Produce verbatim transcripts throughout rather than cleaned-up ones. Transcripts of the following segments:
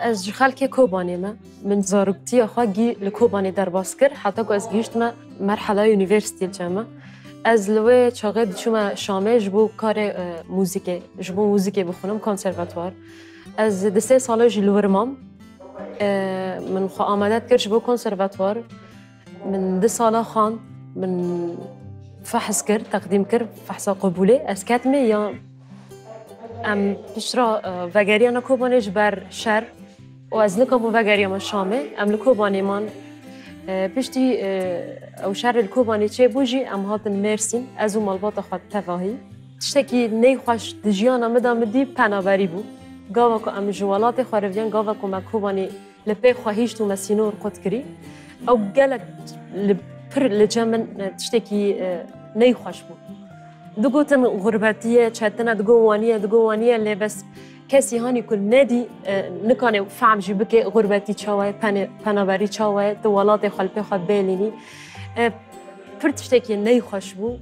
Ez ji xelkê Kobanê me. Min zaroktiya xwe gî li Kobanê derbas kir, heta ku ez gihîştime merhela unîversîtê li cem me. Ez li wê çaxê diçûme Şamê ji bo karê, e, muzîkê, ji bo muzîkê bixwînim konservatuar. Ez di sê sala jî li wir mam. E, min xwe amade dikir ji bo konservatuar. Min du sala xwend, min fehs kir, teqdîm kir, fehsa qebûlê. Ez ketime ya em piştre, e, vegeriyane Kobanê ji ber şer û ez nikabû vegeriyame Şamê. Em li Kobanê man. E, piştî, e, ew şerê li Kobanê çêbû jî em hatin Mêrsîn, ez û malbata xwe tevahî. Tiştekî neyxweş di jiyana min de min dî penaberî bû. Gava ku em ji welatê xwe riviyan, gava ku me Kobanê li pê xwe hişt û me sînor qut kirî. Ew gelek li, pir li cem min, e, tiştekî, e, neyxweş bû. Digotin xurbetî ye, çetin e, digo wanî ye, digo wanî ye, lê bes kesî hanî ku nedî, e, nikane fehm jî bike xurbetî çawa ye, pene-, penaberî çawa ye, tu welatê xwe li pê xwe bêlînî. E, pir tiştekî neyxweş bû,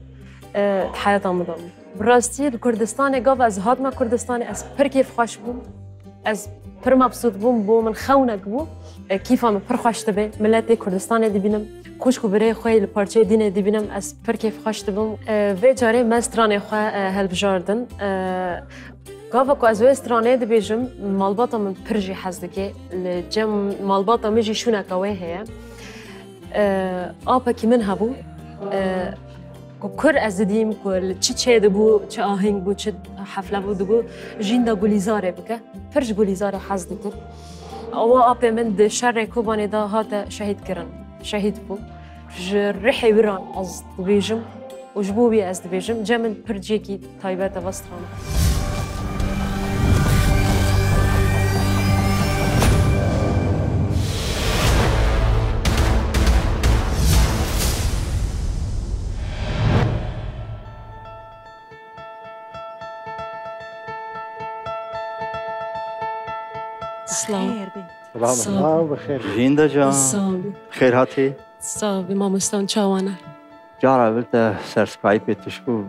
e, di heyata min de bû. Bi rastî li Kurdistanê, gava ez hatime Kurdistanê, ez pir kêfxweş bûm. Ez pir mebsût bûm, bo min xewnek bû. E, kîfa min pir xweş dibe. Miletê Kurdistanê dibînim. Xwişk û birê xwe yê li parçeyê dînê dibînim. Ez pir kêfxweş dibim. E, vê carê me stranê xwe, e, hilbijardin. E, gava ku ez wê stranê dibêjim, malbata min pir jî hez dike. Li cem malbata min jî şûneka wê heye. E, apekî min hebû, e, ku kur ez didîm ku li çi çê dibû, çi ahîng bû, çi hefle bû, digot, "Jînda Gulîzarê bike." Pir ji Gulîzarê hez dikir. Ewa apê min di şerê Kobanê de hate şehîd kirin. Şehîd bû. Ji rihê wî re ez dibêjim. Û ji bo wî ez dibêjim, cem min pir cihekî taybet e va strana. Silav. Xêr bî. Silav, Sağ ol. Silav, bi xêr. Jînda can. Sağ ol. Xêr hatî. Sağ ol, mamoste, çawa ne? Cara evil te serspayî pê tişt bû.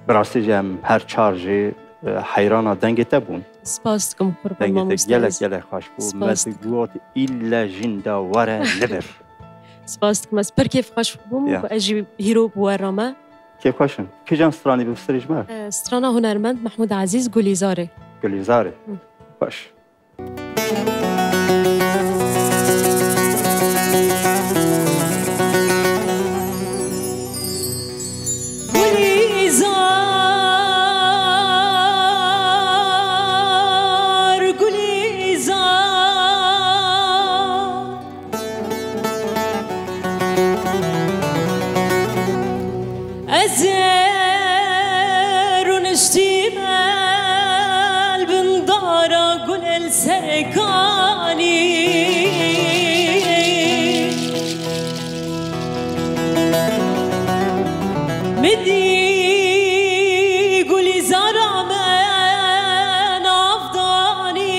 Bi rastî jî em her çar jî, e, heyrana dengê te bûn. Spas dikim, qurban. Dengê te mamoste, gelek, ez gelek xweş bû. Spas dikim. Me digot, "Îlle jînda were li vir." Spas dikim, ez pir kêfxweş bûm. Ya. Ez jî hîro bi we re me. Kêfxweş im. Kîjan stranî bifirî ji me? E, strana hunermend Mehmûd Ezîz, Gulîzarê. Gulîzarê. Hı. Xweş. Gulîzar, Gulîzar. Ez ê rûniştîme li bin dara gulê li serê kanî. Min dî Gulîzara me nav danî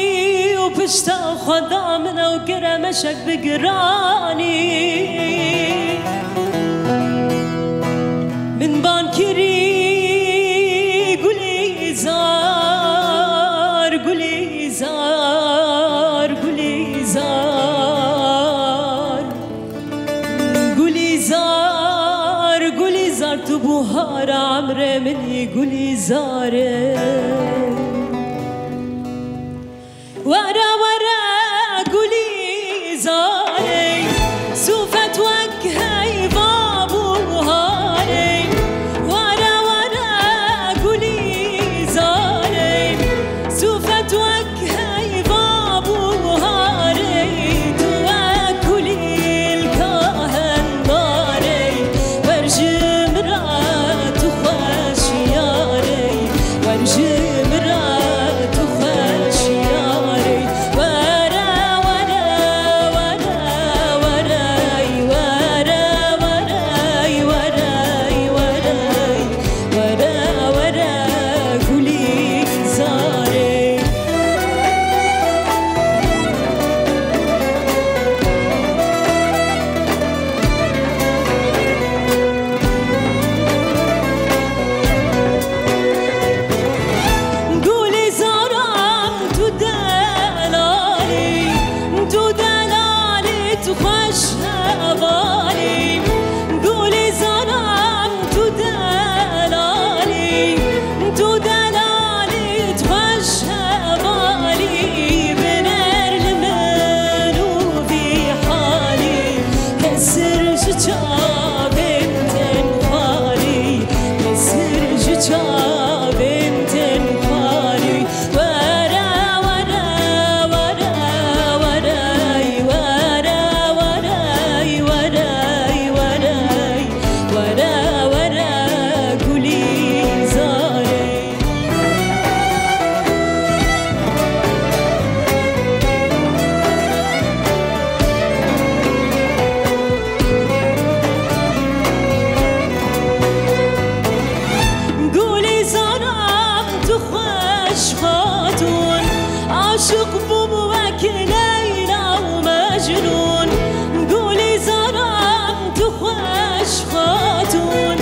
û pişta xwe da min ew kire meşek bi giranî. Min ban kirî Gulîzar, Gulîzar, Gulîzar. Gulîzar, Gulîzar, tu buhara emrê min î, Gulîzar e. Were, were, Gulîzar e, sûfet wek heyva buhar e. Were, were, Gulîzar e, sûfet wek heyva buharê, tu wek kulîlka hendarê, wer ji min re tu xweş yarê, wer ji min re tu xweş yarê, were, were, were. Aşiq bûm wek Leyla û Mecnûn, Gulîzaran tu xweş xatûn.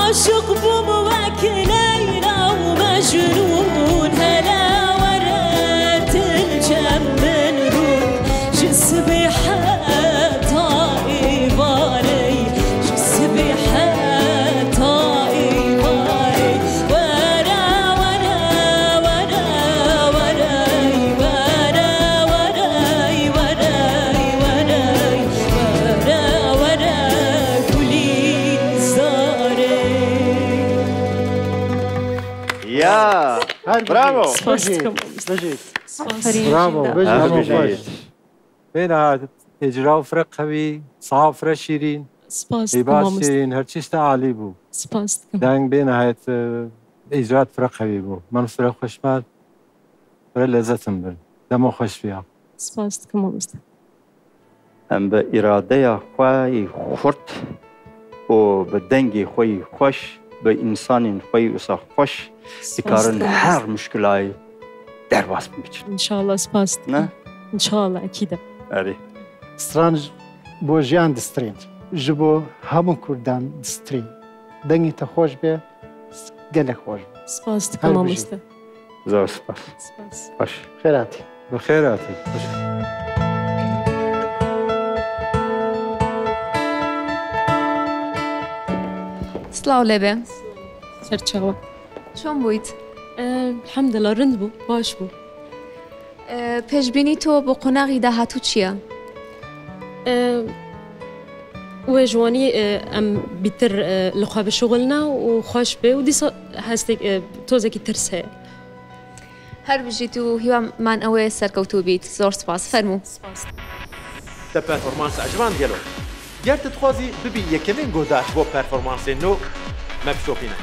Aşiq bûm wek Leyla û Mecnûn, hele were til çem min rûn. Ji sibê heta îvarê, ji sibê heta îvarê. Were, were, were, were, were, were, were, were, were, Gulîzarê. Ya! Her Bravo! Bijî. Spas Bijî. Dikim. Bijî. Spas. Aferîn. Bravo, Jîda. Bijî. Aferîn. Bravo. Xweş. Bê niha icra û firê qewî, saha firê şîrîn, Spas dikim, lîbas mamoste. Şîrîn, her çî işte alî bû. Spas dikim. Deng bê nihayet, e, icra firê qewî bû. Min firê xweş me, firê lezzetin bir. Dema xweş biya. Spas dikim, mamoste. Em bi îradeya xwe yî xurt û bi dengê xwe yî xweş, bi însanên xwe yî wisa xweş, Spas dikarin dikim. Her muşkilayê derbas bikin. İnşallah, spas dikim. Ne? İnşallah, ekîd e. Erê. Stran ji bo jiyan distrên. Ji bo hemû Kurdan distrên. Dengê te xweş be, gelek xweş be. Spas dikim, Her bijî. Mamoste. Zor spas. Spas. Baş. Xêr hatî. Bi xêr hatî. Baş. Silav lê be. Serçawa. Çon bûyt? E, elhamdülillah, rind bû, baş bû. E, pêşbînî to bo qonaxî dahatû çi ye? E, wê ji wanî, e, em bîtir, e, li xwe bişuxulne û xweş bê û dîsa hestek, e, tozekî tirs heye. Her bijît û hîwa man ew ê serkewtû bît. Zor spas. Fermû. Spas. Te performansa ji van gelo. Ger tu dixwazî bibî yekemîn guhdar ji bo performansên nû, me bişopîne.